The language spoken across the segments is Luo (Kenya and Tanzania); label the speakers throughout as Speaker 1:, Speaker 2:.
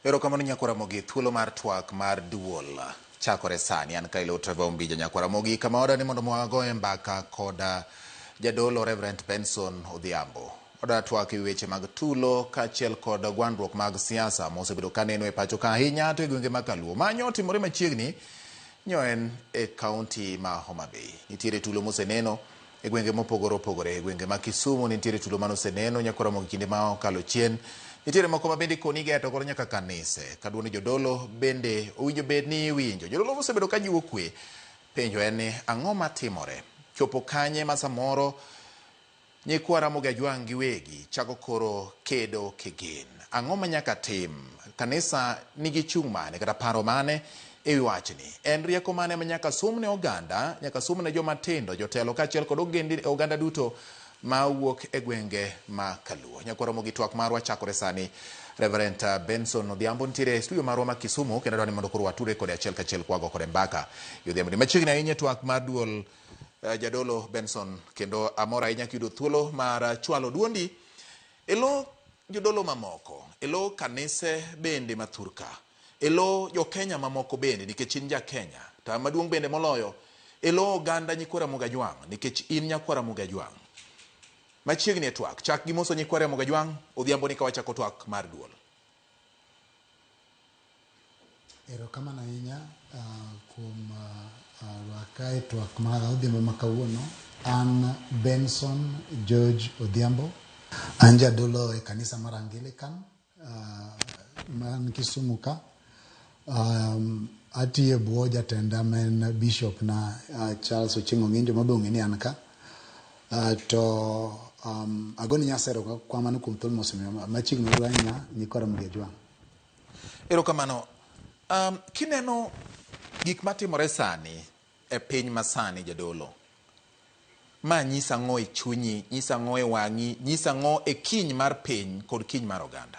Speaker 1: Erokamano Nyakwar Ramogi, thuolo mar twak mar duol chakore sani. An Kailo Trevor Ombija Nyakwar Ramogi, kama oda ni mondo wagoye mbaka koda jadolo Reverend Benson Odhiambo. Oda twak e weche mag tulo kaachiel kod gwandruok mag siasa mosebedo kaneno e pacho ka ahinya to e gwenge mag Kaluo. Manyo otimore machiegni nyo en e kaunti ma Homa Bay. Nitiere tulo moseneno e gwenge mopogore opogore. E gwenge ma Kisumu nitiere tulo mane oseneno Nyakwar Ramogi kinde ma okalo chien. Nitiere moko ma bende koni igeto godo nyaka kanise. Ka duond jodolo bende owinjo bed ni iwinjo. Jodolo mosebedo ka jiwo kwe. Penjo en ni ang'o matimore? Chopo kanye ma samoro nyikwa Ramogi Ajwang' giwegi chako koro kedo kigin? Ang'o ma nyaka tim? Kanisa nigi chung' mane kata paro mane e wi wachni? En rieko mane ma nyaka sum ne oganda, nyaka sum ne joma tindo, jotelo kaachiel kod ogendi, oganda duto ma wuok e gwenge ma Kaluo? Nyakwa Ramogi, twak marwa chakore sani. Reverend Benson Odhiambo nitiere e studio marwa ma Kisumu kendo adwaro ni mondo koro watudre kode achiel kachiel kwago kode mbaka e odhiambo ni. Machiegni ahinya e twak mar duol Jadolo Benson, kendo amor ahinya kiyudo thuolo mar chwalo duondi e lo jodolo mamoko, e lo kanise bende ma thurka, e lo jo Kenya mamoko bende nikech in ja Kenya, to maduong' bende moloyo e lo oganda nyikwa Ramogi Ajwang' nikech in nyakwa Ramogi Ajwang'. Machiegni e twak, chak gi moso nyikwa Ramogi Ajwang' odhiambo ni ka wachako twak mar duol.
Speaker 2: Erokamano ahinya kuom rwaka e twak ma odhiambo ma kawuono. An Benson George Odhiambo. An jadolo e kanisa mar Anglican man Kisumu ka. Atiyo e bwo jatenda ma en bishop na Charles Ochieng' Ong'injo ma be ong'e ni an ka. To agoni Nyasaye erokamano kuom thuolo mosemiya machiegni ahinya nyikwa Ramogi Ajwang'.
Speaker 1: Erokamano. Kineno gik matimore sani e piny masani jadolo, ma nyisa ang'o e chunyi, nyisa ang'o e wang'i, nyisa ang'o e kiny mar piny kod kiny mar oganda?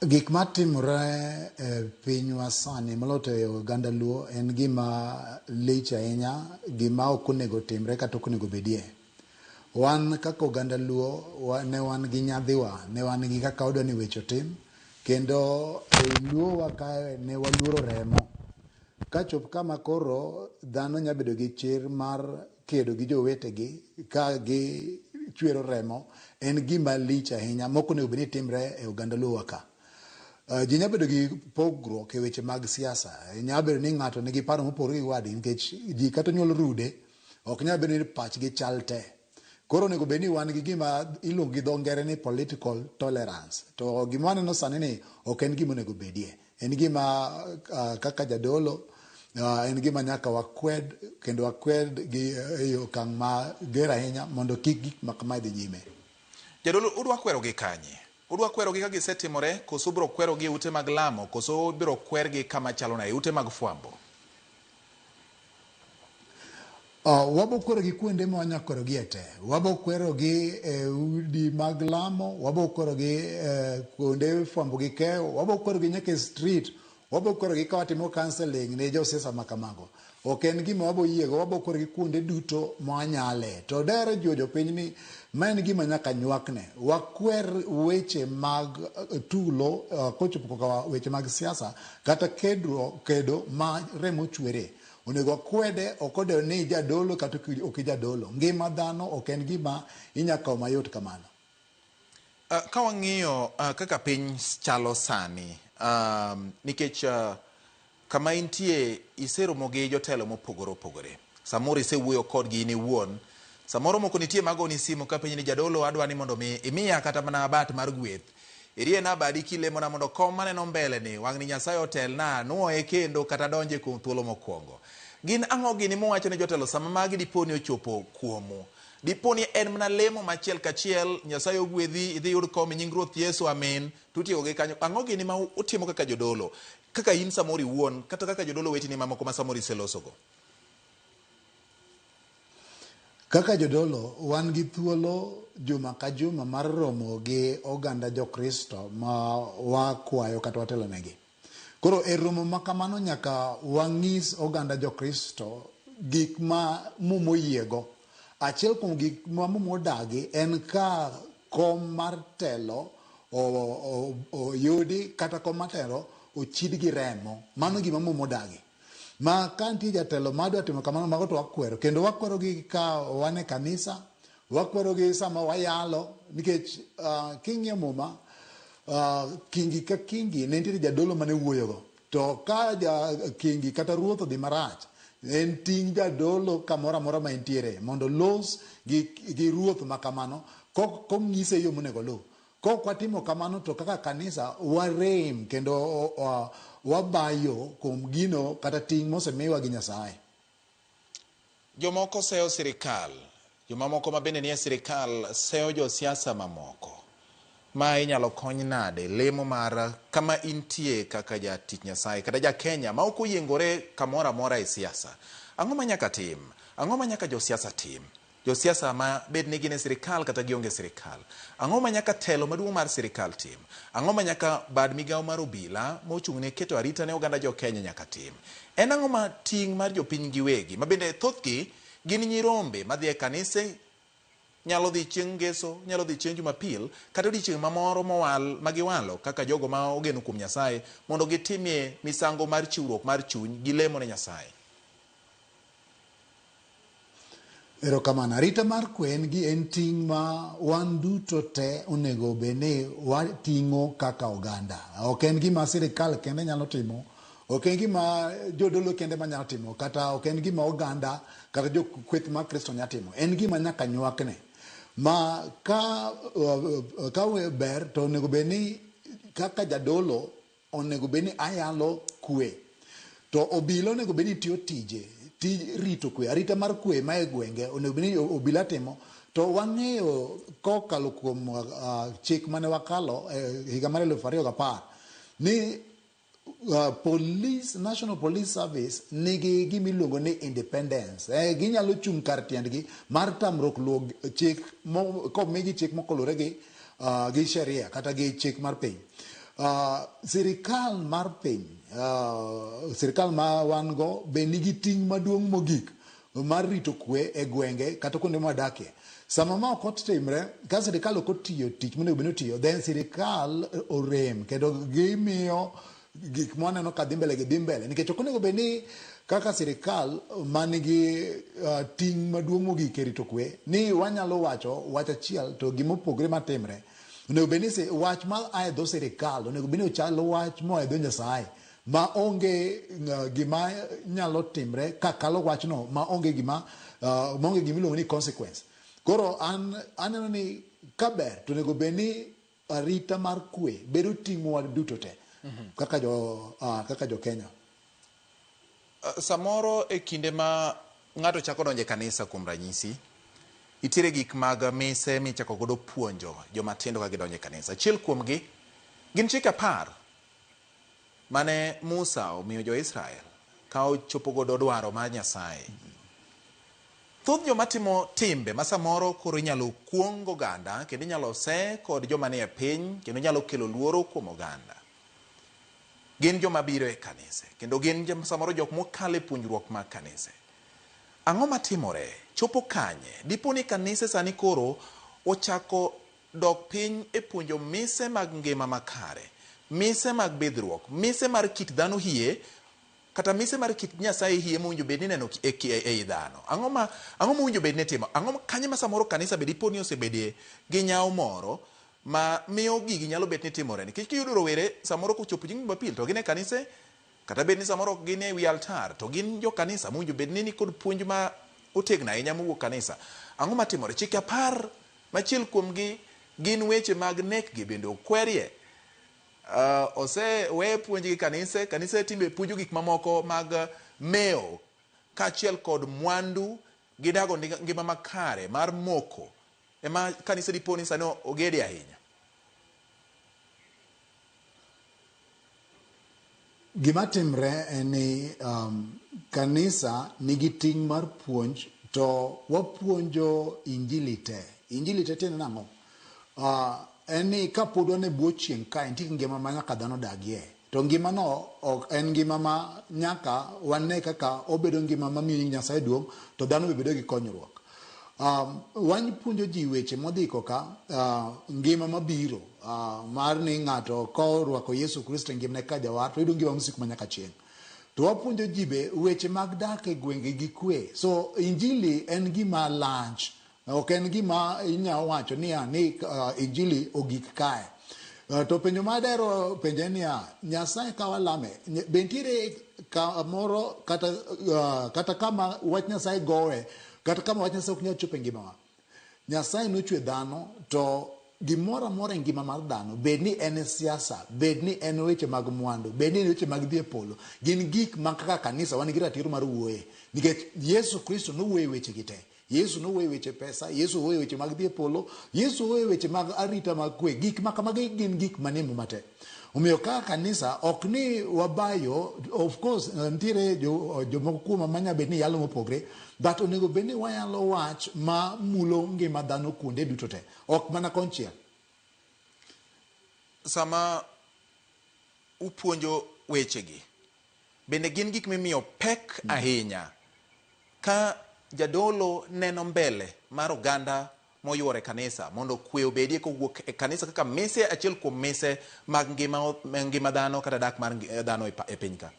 Speaker 2: Gik matimore e pinywa sani moloyo to e oganda Luo en gima lich ahinya, gima ok onego timre kata ok onego bedie. Wan kaka oganda Luo ne wan gi nyadhiwa, ne wan gi kaka wadwa ni weche otim, kendo e Luowa kae ne waluoro remo. Kachop kama koro dhano nyalo bedo gi chir mar kedo gi jowetegi ka gichwero remo, en gima lich ahinya mok onego bed ni timre e oganda Luowa ka. Ji nyalo bedo gi pogruok e weche mag siasa, nyalo bedo ni ng'ato nigi paro mopogore gi wadgi nikech ji kata onyuol rude ok nyal bedo ni pachgi chal te. Koro onego bed ni wan gi gima iluongo gi dho ngere ni political tolerance. To gima waneno sani ni ok en gima onego bedie. En gima kaka jadolo en gima nyaka wakwed kendo wakwed gi e okang' mager ahinya mondo kik gik ma kamae dhi nyime.
Speaker 1: Jadolo, udwa kwerogi kanye? Udwa kwerogi ka gisetimore, koso ubiro kwerogi e ute mag lamo, koso ibiro kwergi kama chalo nade, e ute mag fwambo?
Speaker 2: Wabo kwerogi kuonde ma wanyalo kwerogie te. Wabo kwerogi e udi mag lamo, wabo kwerogi e kuonde fwambo gi keyo, wabo kwerogi nyaka e street, wabo kwerogi ka watimo counseling ne josiasa ma kamago. Ok en gima wabo yiego, wabo kwerogi kuonde duto ma wanyale. To dahero jiwo jopiny ni ma en gima nyaka nywakne. Wakwer weche mag tulo kochopo koka weche mag siasa kata kedo ma remo chwere. Onego wakwede ok odewo ni ijadolo kata ok ijadolo. Ngima dhano ok en gima inya kawo mayot kamano.
Speaker 1: Ka wang'iyo kaka piny chalo sani, nikech kama intie iseromo gi jotelo mopogore opogore, samoro isewuoyo kodgi in iwuon, samoro moko nitie magoni simu kapenji ni jadolo adwa ni mondo mi imiya kata mana abat mar gweth, iriena badi kilemona mondo kom maneno mbele ni wang'ni Nyasaye otelna anuoye kendo kata donje kuom thuolo mokwongo. Gin ang'o gini muwacho ne jotelo sama magi dipo ni ochopo kuomu? Dipo ni en mana lemo machiel kachiel, Nyasaye ogwedhi, idhi iyud kom e nying Ruoth Yesu, amin, tutieko gi kanyo. Ang'o gini ma utimo kaka jodolo? Kaka in samoro iwuon, kata kaka jodolo weteni mamoko ma samoro iselosogo?
Speaker 2: Kaka jodolo, wan gi thuolo juma ka juma mar romo gi oganda Jokristo ma wakwayo kata watelonegi. Koro e romo ma kamano nyaka wang'is oganda Jokristo gik ma Muma oyiego. Achiel kuom gik ma Muma odagi en ka kom mar telo oyudi kata kom mar telo ochid gi remo. Mano gima Muma odagi. Ma ka nitie jatelo madwa timo kamano, mago to wakwero. Kendo wakwerogi ka wan e kanisa, wakwerogi sama wayalo, nikech king'iyo Muma, kingi ka kingi ne nitiere jadolo mane wuoyogo. To ka ja kingi kata ruoth odhi marach, en ting' jadolo kamoro amora ma entiere mondo olos gi ruoth ma kamano kong'ise yo monego oluw. Kok watimo kamano to kaka kanisa warem kendo wabayo kuom gino kata ting' mosemiwa gi Nyasaye.
Speaker 1: Jomoko seyo sirikal, jomamoko ma bende nie sirikal seyo josiasa mamoko. Ma inyalo kony nade lemo mar kama intie kaka jatich Nyasaye kata ja Kenya ma ok oyiengore kamoro amora e siasa? Ang'o ma nyaka tim? Ang'o ma nyaka josiasa tim? Josiasa ma bed ni gin e sirikal kata gionge e sirikal. Ang'o ma nyaka telo maduong' mar sirikal tim? Ang'o ma nyaka bad migawo mar obila mochung' ne keto arita ne oganda jo Kenya nyaka tim? En ang'o ma ting' mar jopiny giwegi ma bende thothgi gin nyirombe madhi e kanise, nyalo dhi chieng' Ngeso, nyalo dhi chieng' Jumapil kata odiechieng' mamoro mowal ma giwalo kaka jogo ma ogeno kuom Nyasaye mondo gitimie misango mar chiwruok mar chuny gi lemo ne Nyasaye?
Speaker 2: Erokamano. Arita mar kwe en gi en ting' ma wan duto te onego bed ni wating'o kaka oganda. Ok en gima sirikal kende nyalo timo, ok en gima jodolo kende manyalo timo, kata ok en gima oganda kata jo kweth mar Kristo nyalo timo. En gima nyaka nywakne. Ma ka ber to onego bed ni kaka jadolo onego bed ni ayalo kwe. To obila onego bed ni tiyo tije, tij rito kwe, arita mar kwe ma e gwenge onego bed ni obila timo. To wang'eyo kokalo kuom chik mane wakalo higa mar 2010 ni police, National Police Service nigi gima iluongo ni independence. Ginyalo chung' kar tiendgi mar tamruok luwo chik komigi chik mokolore gi sheria kata gi chik mar piny. Sirikal mar piny, sirikal ma wan go be nigi ting' maduong' mogik mar rito kwe e gwenge kata kuonde ma wadakie. Sama ma ok otimre, ka sirikal ok otiyo tich monego bed ni otiyo, then sirikal orem kendo gimiyo gik mwaneno ka dhi mbele gi dhi mbele. Nikech ok onego bed ni kaka sirikal manigi ting' maduong' mogik e rito kwe, ni wanyalo wacho wach achiel to gima opogre matimre. Onego bed ni wach ma a e dho sirikal onego bed ni ochalo wach moa e dho Nyasaye ma onge gima nyalo timre kakalo wachno ma onge gima ma onge gima iluongo ni consequence. Koro an aneno ni kaber to onego bed ni arita mar kwe bedo ting'wa duto te kaka jo Kenya.
Speaker 1: Samoro e kinde ma ng'ato chako donjo e kanisa kuom ranyisi, nitiere gik mag mise michako godo puonjo joma tindo ka gidonjo e kanisa. Achiel kuomgi gin chike 10 mane Musa omiyo jo-Israel ka ochopo godo dwaro mar Nyasaye. Thoth joma timo timbe ma samoro koro inyalo kuong oganda kendo inyalo se kod joma nie piny kendo nyalo kelo luoro kuom oganda gin joma biro e kanise kendo gin samoro jok mokalo e puonjruok mag kanise. Ang'o matimore? Chopo kanye? Dipo ni kanise sani koro ochako dok piny e puonjo mise mag ngima makare, mise mag bidhruok, mise mar kit dhano hie, kata mise mar kit Nyasaye hie mowinjo bed ni ineno ei dhano. Ang'o ma ang'o mowinjo bed ni itimo? Ang'o kanye ma samoro kanisa be dipo ni osebedie gi nyawo moro ma miyo gigi nyalo bet ni timore? Nikech kiyudo rowere samoro kochopo chieng' Jumapil to gin e kanise, kata bed ni samoro ok gin e wi altar to gin jo kanisa mowinjo bed ni nikod puonj ma otegno ahinya mowuok kanisa. Ang'o matimore? Chike 10 machiel kuomgi gin weche mag nek gi bende okwerie. Osewe puonjgi kanise, kanise timbe puonjo gik mamoko mag mewo kaachiel kod mwandu gi dago ngima makare mar moko ema kanise dipo ni sani ogede ahinya.
Speaker 2: Gima timre en ni kanisa nigi ting' mar puonj to wapuonjo injili te. Injili te tiende nang'o? En ni kapod wan e bwo chieng' kae nitie ngima ma nyaka dhano dagie. To ngimano ok en ngima ma nyaka wane kaka obedo ngima mamiyo nying Nyasaye duong' to dhano be bedo gi konyruok. Wapuonjo ji weche modhiko ka ngima mabiro mar ni ng'ato ka orwako Yesu Kristo e ngimane kaka jawar to yudo ngima mosiko manyaka chieng'. To wapuonjo ji be weche mag dak e gwenge gi kwe. So injili en gima lach. Ok en gima inyalo wacho niya ni injili ogik kae. To penjo ma adhero penjo en niya, Nyasaye ka walame, be nitiere kamoro kata, kata kama wach Nyasaye gowe, kata kama wach Nyasaye ok nyal chopo e ngimawa? Nyasaye nochwe dhano to gimoro amora e ngima mar dhano, bed ni en siasa, bed ni en weche mag mwandu, bed ni en weche mag dhi e polo, gin gik ma kaka kanisa wan gi ratiro mar wuoye. Nikech Yesu Kristo nowuoyo e wechegi te. Yesu nowuoyo e weche pesa, Yesu owuoyo e weche mag dhi e polo, Yesu owuoyo e weche mag arita mag kwe. Gik ma kamagi gin gik manie Muma te. Omiyo kaka kanisa ok ni wabayo, of course nitiere jomoko kuomwa manya bet ni yalo mopogre, but onego bed ni wayalo wach ma mulo ngima dhano kuonde duto te, ok mana konchiel.
Speaker 1: Sama upuonjo wechegi, bende gin gik mimiyo pek ahinya ka jadolo neno mbele mar oganda moyuoro e kanisa mondo kwe obedie kowuok e kanisa kaka mise achiel kuom mise mag ngima, ngima dhano kata dak mar dhano e piny ka?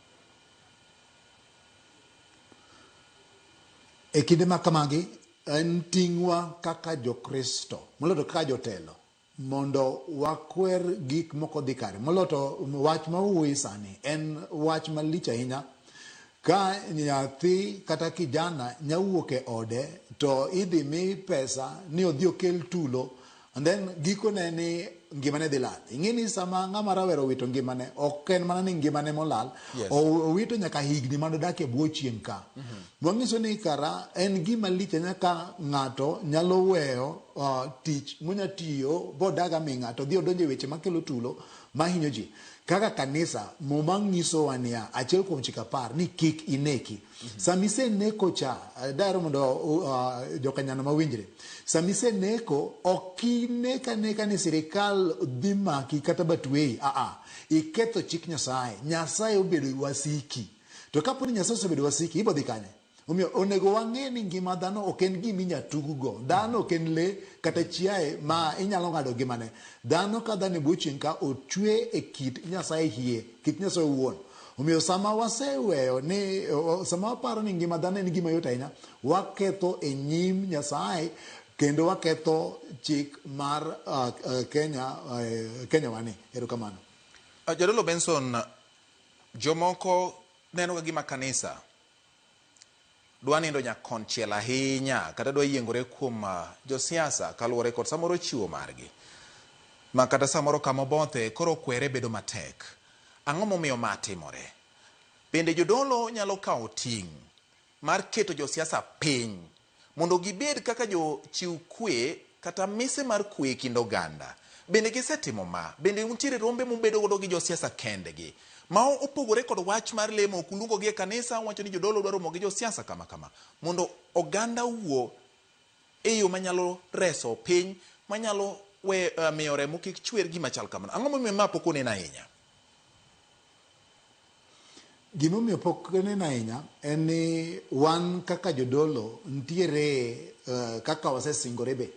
Speaker 2: E kinde ma kamagi, en ting'wa kaka Jokristo, moloyo to kaka jotelo, mondo wakwer gik moko dhi kare. Moloyo to wach ma wawuoye sani en wach malich ahinya. Ka nyathi kata kijana nyawuok e ode to idhi mi pesa ni odhi okel tulo and then gikone ni ngimane dhi lal. Ing'e ni sama ng'ama rawera owito ngimane, ok en mana ni ngimane molal, owito nyaka higni manodak e bwo chieng' ka. Wang'iso ni kara en gima lich ahinya ka ng'ato nyalo weyo tich monya tiyo bodag aming'a to dhi odonjo e weche makelo tulo mahinyo ji. Kaka kanisa, Muma nyisowa niya, achiel kuom chike apar, ni kik ineki. Sama iseneko cha, dahero mondo jokanyano mawinjre. Sama iseneko, ok inek aneka ni sirikal dhi maki kata batweyi. Aa, iketho chik Nyasaye. Nyasaye obedo wasiki. To kapo ni Nyasaye osebedo wasiki, ibo dhi kanye? Omiyo onego wang'e ni ngima dhano ok en gima inya tug go. Dhano ok en lee kata chiaye ma inyalo ng'ado ngimane. Dhano ka dhano e bwo chieng' ka ochwe e kit Nyasaye hie, kit Nyasaye owuon. Omiyo sama waseweyo ni, sama waparo ni ngima dhano en gima yot ahinya, waketho e nyim Nyasaye kendo waketho chik mar Kenya, Kenya wani. Erokamano.
Speaker 1: Jadolo Benson, jomoko neno ka gima kanisa dwa nindo nyakonchiel ahinya kata dwa yiengore kuom josiasa kaluwore kod samoro chiwo margi ma kata samoro kama obothe koro kwere bedo matek. Ang'o momiyo ma timore? Bende jodolo nyalo kawo ting' mar keto josiasa piny mondo gibed kaka jochiw kwe kata mise mar kwe e kind oganda? Bende gisetimo ma? Bende nitiere rombe mubedo godo gi josiasa kendgi ma opogore kod wach mar lemo? Ok uluongogi e kanisa, uwacho ni jodolo dwa romo gi josiasa kama kama mondo oganda owuo e yo manyalo reso piny, manyalo miyo remo kik chwer, gima chal kamano. Ang'o momiyo ma pok oneno ahinya?
Speaker 2: Gimomiyo pok oneno ahinya en ni wan kaka jodolo nitiere kaka wasesingore be.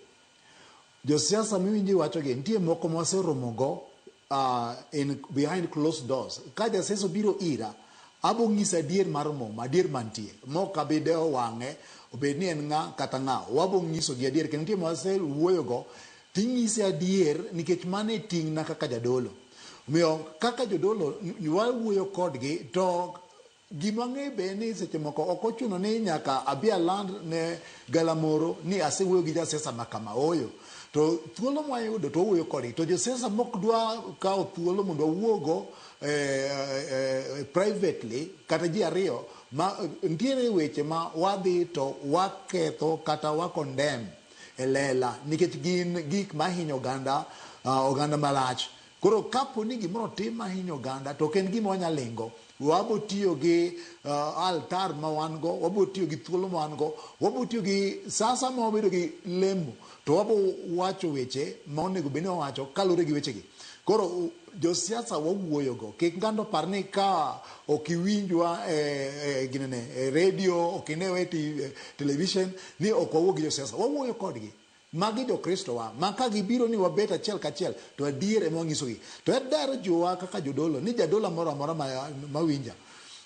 Speaker 2: Josiasa miwinjo iwachogi, nitie moko ma waseromogo in behind closed doors. Ka jasiasa obiro ira, abo ng'ise adier mar Muma, adier mantie. Mok abi dewo wang'e, obed ni en ng'a kata ng'a. Wabo nyisogi adier, kendo nitie ma wasewuoyogo, ting'ise adier nikech mano e ting'na kaka jadolo. Omiyo kaka jodolo wawuoyo kodgi to gima ang'eyo be ni seche moko ok ochuno ni nyaka abi aland ne galamoro ni asewuoyo gi jasiasa ma kama, ooyo. To thuolo mwayudo to wawuoyo kodgi. To josiasa mok dwa kawo thuolo mondo wawuogo privately kata ji ariyo, ma nitiere weche ma wadhi to waketho kata wa condemn e lela nikech gin gik mahinyo oganda, oganda malach. Koro kapo ni gimoro otim mahinyo oganda to ok en gima wanya lingo. Wabo tiyo gi altar ma wan go, wabo tiyo gi thuolo ma wan go, wabo tiyo gi sa ma wabedo gi lemo to wabo wacho weche ma onego bed ni wawacho kaluwore gi wechegi. Koro josiasa wawuoyogo, kik ng'ato par ni ka ok iwinjwa e ginene, e radio, ok inewa e television, ni ok wawuo gi josiasa. Wawuoyo kodgi. Magi jokristo wa, ma ka gibiro ni wabet achiel kachiel, to adier ema wanyisogi. To adwaro jiwowa kaka jodolo, ni jadolo moro amora mawinja,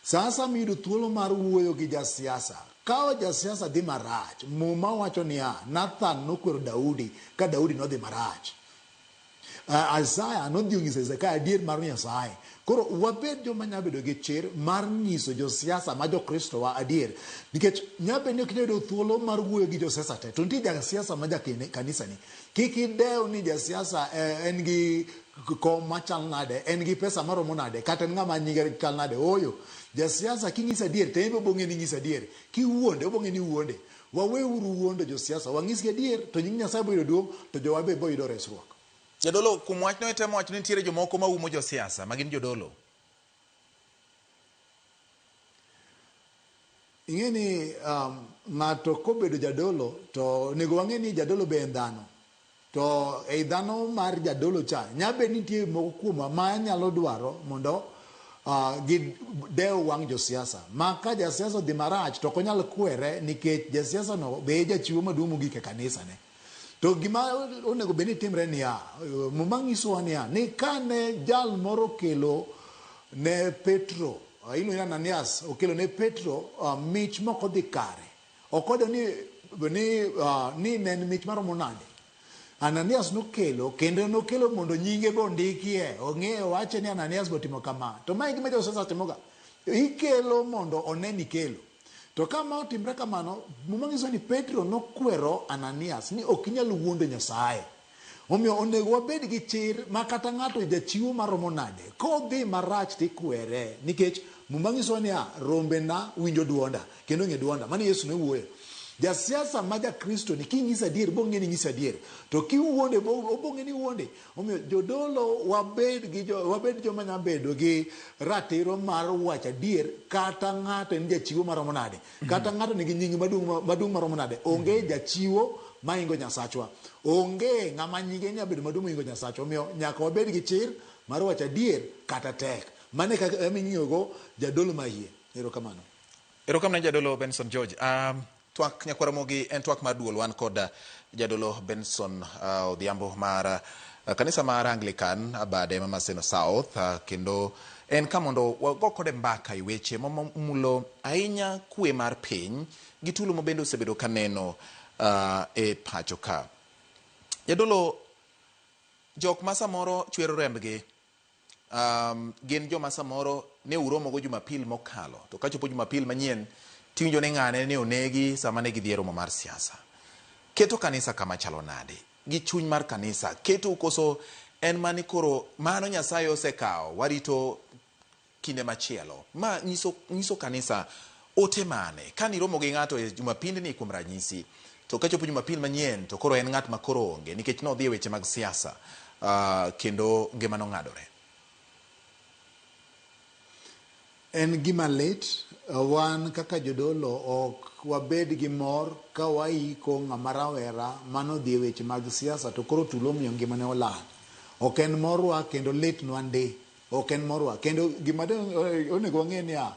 Speaker 2: sa asaya miyudo thuolo mar wuoyo gi jasiasa, ka jasiasa dhi marach, Muma wacho niya, Nathan nokwero Daudi ka Daudi nodhi marach. Isaya nodhi onyiso Hezekia adier mar Nyasaye. Koro wabed joma nyalo bedo gi chir mar nyiso josiasa ma jokristo wa adier. Nikech nyalo bedo ni ok inyal yudo thuolo mar wuoyo gi josiasa te, to nitie jasiasa ma ja kanisani. Kik idew ni jasiasa en gi kom machal nade, en gi pesa maromo nade, kata en ng'ama nyinge chal nade. Ooyo, jasiasa kinyise adier to en be obong'e ni inyise adier. Kiwuonde obong'e ni iwuonde. Waweuru wuondo josiasa, wanyisgi adier to nying Nyasaye boyudo duong' to jowa be boyudo resruok.
Speaker 1: Jadolo, kuom wachno itemo wacho ni nitiere jomoko maumo josiasa ma gin jodolo.
Speaker 2: Ing'e ni ng'ato kobedo jadolo to onego wang'e ni jadolo be en dhano. To ei dhano mar jadolo cha, nyalo bedo ni nitie moko kuomwa ma nyalo dwaro mondo gidew wang' josiasa. Ma ka jasiasa odhi marach to ok onyal kwere nikech jasiasa no be e jachiwo maduong' mogik e kanisa ne. To gima onego bed ni timre niya, Muma nyisowa niya, ni kane jal moro okelo ne Petro, iluongo ni Ananias, okelo ne Petro mich mok odhi kare. Ok odewo ni ne en mich maromo nade. Ananias nokelo, kendo nokelo mondo nyinge be ondikie. Ong'e owache ni Ananias be otimo kama. To mae e gima josiasa timoga. Ikelo mondo one ni ikelo. To ka ma otimre kamano, Muma nyiso ni Petro nokwero Ananias ni ok inyal wuondo Nyasaye. Omiyo onego wabed gi chir ma kata ng'ato jachiwo maromo nade, kodhi marach tikwere. Nikech Muma nyisowa niya, rombena winjo duonda, kendo ong'e duonda. Mano Yesu ne wuoyo. Jasiasa ma jakristo ni kinyise adier, bong'e ni inyise adier. To kiwuonde, obong'e ni iwuonde. Omiyo jodolo wabed joma nyalo bedo gi ratiro mar wacho adier kata ng'ato en jachiwo maromo nade. Kata ng'ato nigi nying maduong' maromo nade. Onge jachiwo maingo Nyasachwa. Onge ng'ama nyinge nyalo bedo maduong' mohingo Nyasachwa. Omiyo nyaka wabed gi chir mar wacho adier kata tek. Mano e kaka ema ing'iyogo jadolo mahie. Erokamano.
Speaker 1: Erokamano jadolo Benson George. Twak nyakwar Ramogi en twak mar duol. Wan kod jadolo Benson Odhiambo mar kanisa mar Anglican bade ma Maseno South, kendo en ka mondo wago kode mbaka e weche mamulo ahinya kwe mar piny gi tulo ma bende osebedo kaneno e pacho ka. Jadolo, jok ma samoro chwero rembgi gin joma samoro ne uromogo Jumapil mokalo, to kachopo Jumapil manyien tiwinjo ni ng'ane ne onegi sama ne gidhi e romo mar siasa. Keto kanisa kama chalo nade? Gi chuny mar kanisa, keto koso en mani koro mano Nyasaye osekawo, warito kinde machielo. Ma nyiso kanisa ote mane? Ka niromo gi ng'ato e Jumapindni kuom ranyisi, to kachopo Jumapil manyien to koro en ng'at ma koro onge nikech nodhi e weche mag siasa, kendo ngima nong'adore.
Speaker 2: En gima lit, wan kaka jodolo ok wabed gi mor ka waiko ng'ama rawera manodhi e weche mag siasa to koro tulo omiyo ngimane olal. Ok en morwa kendo litnwa ndi. Ok en morwa. Kendo gima onego wang'e niya,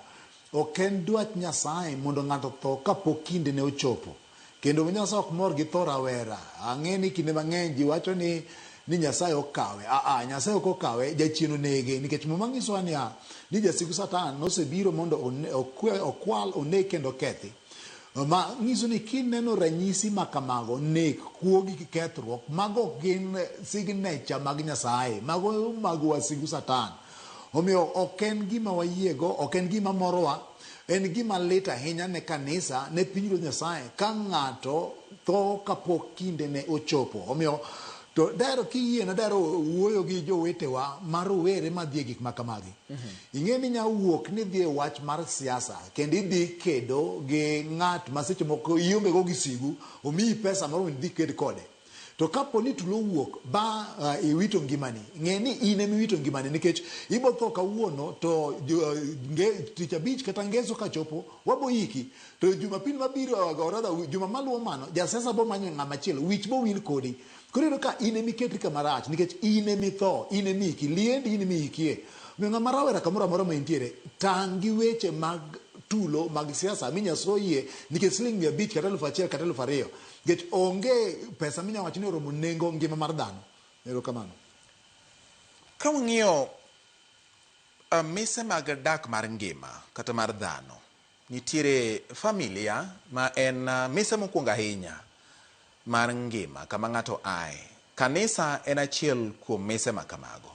Speaker 2: ok en dwach Nyasaye mondo ng'ato tho kapok kindene ochopo. Kendo Nyasaye ok mor gi tho rawera. Ang'e ni kinde mang'eny ji wacho ni Nyasaye okawe. Aa, Nyasaye ok okawe, jachien onege. Nikech Muma nyisowa niya, ni jasigu Satan nosebiro mondo okwal, oneg kendo okethi. Ma nyiso ni kineno ranyisi ma kamago, nek, kuo gi kethruok, mago ok gin signature mag Nyasaye, mago mag wasigu Satan. Omiyo ok en gima wayiego, ok en gima morowa, en gima lit ahinya ne kanisa, ne pinyruodh Nyasaye, ka ng'ato tho kapok kindene ochopo. Omiyo to dahero kiyiena, dahero wuoyo gi jowetewa ma rowere madhi e gik ma kamagi. Ing'e ni inya wuok ni idhi e wach mar siasa kendo idhi kedo gi ng'at ma seche moko ionge go gi sigu, omiyi pesa moro mondo idhi iked kode. To kapo ni tulo owuok ba iwito ngimani, ng'e ni in ema iwito ngimani nikech ibo tho kawuono to tich abich kata ngeso kachopo wabo iki. To jumapil mabiro, or rather juma maluwo mano, jasiasa bo manyo ng'ama chielo, wich bo wil kodi. Koro iyudo ka in ema iketri kama rach nikech in ema itho, in ema iiki, liendi in ema iikie. Omiyo ng'ama rawera kamoro amora ma intiere, tang' gi weche mag tulo mag siasa minya soyie nikech siling 500 kata 1000 kata 2000. Nikech onge pesa minya wacho ni oromo nengo ngima mar dhano. Erokamano.
Speaker 1: Ka wang'iyo mise mag dak mar ngima kata mar dhano, nitiere familia ma en mise mokwongo ahinya mar ngima kama ng'ato ae. Kanisa en achiel kuom mise ma kamago.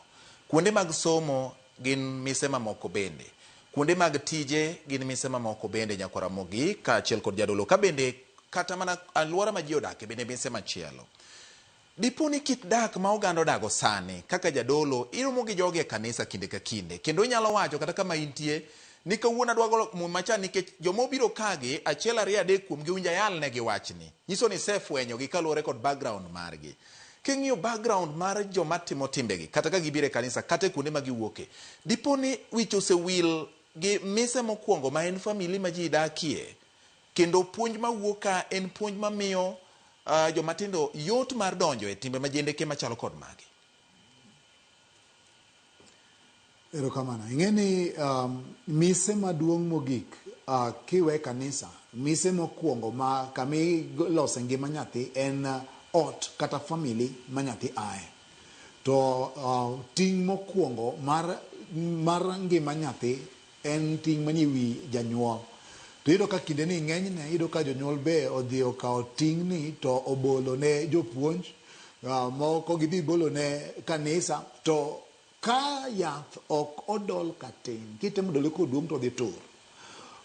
Speaker 1: Kuonde mag somo gin mise mamoko bende. Kuonde mag tije gin mise mamoko bende nyakwar Ramogi kaachiel kod jadolo ka bende kata mana alwora ma ji odake bende mise machielo. Dipo ni kit dak ma oganda odago sani kaka jadolo iromo gi jogi e kanisa kinde ka kinde kendo inyalo wacho kata kama intie ni kawuono adwa golo muma cha nikech joma obiro kagi achiel ariyo adek kuomgi owinjo ayal negi wachni. Nyiso ni isefwenyogi kaluwore kod background margi. King'iyo background mar joma timo timbegi kata ka gibiro e kanisa kata e kuonde ma giwuoke, dipo ni wich osewil gi mise mokwongo ma en famili ma ji dakie kendo puonj mawuok ka en puonj mamiyo jomatindo yot mar donjo e timbe majendeke machalo kod magi.
Speaker 2: Erokamano. Ing'e ni mise maduong' mogik kiwe kanisa, mise mokwongo ma kama ilose ngima nyathi en ot kata family ma nyathi ae. To ting' mokwongo mar ngima nyathi en ting' manie wi janyuol. To iyudo ka kinde ni ng'enyne iyudo ka jonyuol be odhi okawo ting'ni to obolo ne jopuonj, moko gidhi bolo ne kanisa to ka yath ok odol katin, kitemo dole koduong' to odhi tur.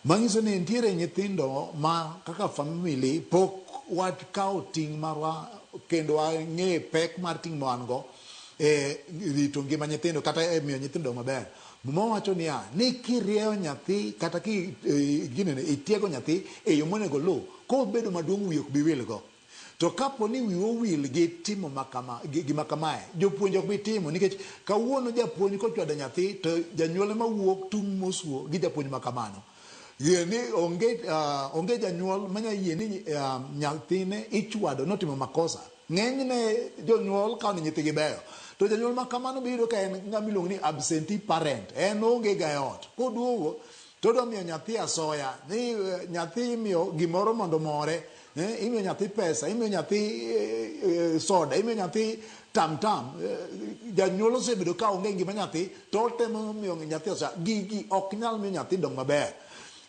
Speaker 2: Manyiso ni nitiere nyithindo ma kaka family pok wakawo ting' marwa kendo wang'e pek mar ting' ma wan go e rito ngima nyithindo kata e miyo nyithindo maber. Muma wacho niya, ni kirieyo nyathi kata ki ginene, itiego nyathi e yo monego oluw, kobedo maduong' wiyi ok bi wilgo. To kapo ni wiwu owil gi timo makama, gima kamae, jopuonj ok bi timo nikech kawuono japuonj kochwado nyathi to janyuol ema wuok tung' mosuo gi japuonj ma kamano. Yie ni onge janyuol manya yie ni nyathine ichwado notimo makosa. Ng'enyne jonyuol kawo ni nyithigi beyo. To janyuol ma kamano be iyudo ka en ng'ama iluongo ni absentee parent. En onge ga e ot. Koduogo to odwa miyo nyathi asoya ni nyathi imiyo gimoro mondo omore. Imiyo nyathi pesa, imiyo nyathi soda, imiyo nyathi tam tam. Janyuol osebedo ka onge ngima nyathi to otemo miyo nyathi asoya. Gigi ok nyal miyo nyathi dong maber.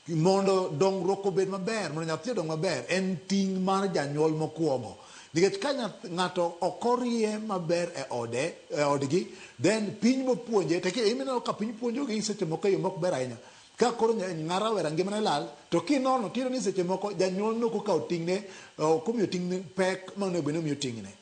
Speaker 2: Mondo dongruok obed maber, mondo nyathi odong maber, en ting' mar janyuol mokwongo. Nikech ka ng'ato ok orie maber e ode, e odgi, then piny bopuonje, to ineno ka piny puonjogi seche moko e yo mok ber ahinya. Ka koro ng'a rawera ngimane lal, to kinono tiyudo ni seche moko janyuol nok okawo ting'ne, ok omiyo ting'ne pek ma onego bed ni omiyo ting'ne.